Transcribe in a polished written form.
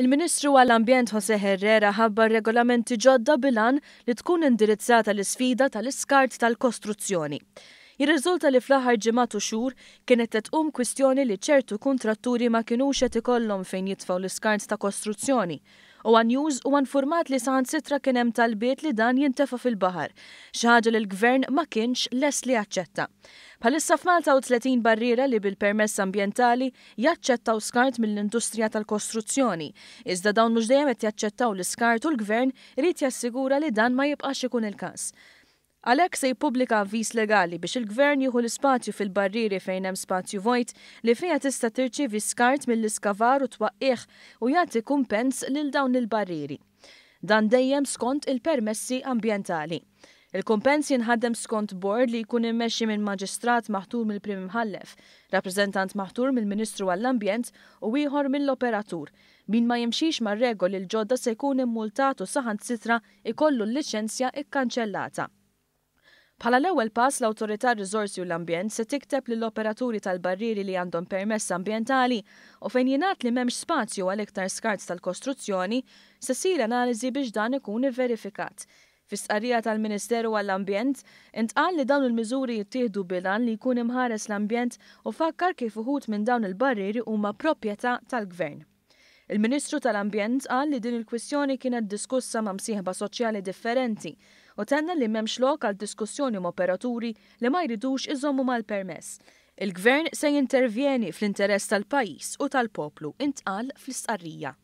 Il-Ministru għall-Ambjent José Herrera ħabbar regolamenti ġodda bil-għan li tkun indirizzata l-isfida tal-iskart tal-kostruzzjoni. Jirriżulta li fl-aħħar ġimgħat u xhur kienet qed tqum kwistjoni li ċertu kuntratturi ma kinux qed ikollhom fejn jitfgħu l-iskart ta' kostruzzjoni. One News huwa nfurmat li saħansitra kien hemm talbiet li dan jintefa' fil-baħar, xi ħaġa li l-Gvern ma kienx lest li jaċċetta. Bħalissa f'Malta hawn 30 barriera li bil-permess ambjentali jaċċettaw skart mill-industrija tal-kostruzzjoni. Iżda dawn mhux dejjem qed jaċċettaw l-iskart u l-Gvern irid jassigura li dan ma jibqax ikun il-każ. Għalhekk se jippubblika avviż legali biex il-Gvern jieħu l-ispazju fil-barrieri fejn hemm spazju vojt li fiha tista' tirċievi skart mill-iskavar u twaqqigħ u jagħti kumpens lil dawn il-barrieri. Dan dejjem skont il-permessi ambjentali. Il-kumpens jinħadem skont bord li jkun immexxi minn maġistrat maħtur mill-Prim Imħallef, rappreżentant maħtur mill-Ministru għall-Ambjent u ieħor mill-operatur. Min ma jimxix mar-regoli l-ġodda se jkun immultat u saħansitra ikollu l-liċenzja kkanċellata. Bħala l-ewwel pass l-Awtorità Riżorsi u l-Ambjent se tikteb lill-operaturi tal-barrieri li għandhom permess ambjentali u fejn jingħad li m'hemmx spazju għal iktar skart tal-kostruzzjoni, se ssir analiżi biex dan ikun ivverifikat. Fi stqarrija tal-Ministeru għall-Ambjent, intqal li dawn il-miżuri jittieħdu bil-għan li jkun imħares l-ambjent u fakkar kif uħud minn dawn il-barrieri huma proprjetà tal-Gvern. Il-Ministru tal-Ambjent qal li din il-kwistjoni kienet diskussa ma' msieħba soċjali differenti u tenna li m'hemmx lok għal diskussjoni m'operaturi li ma jridux iżommu mal-permess. Il-Gvern se jintervjeni fl-interess tal-pajjiż u tal-poplu, intqal fl-istqarrija.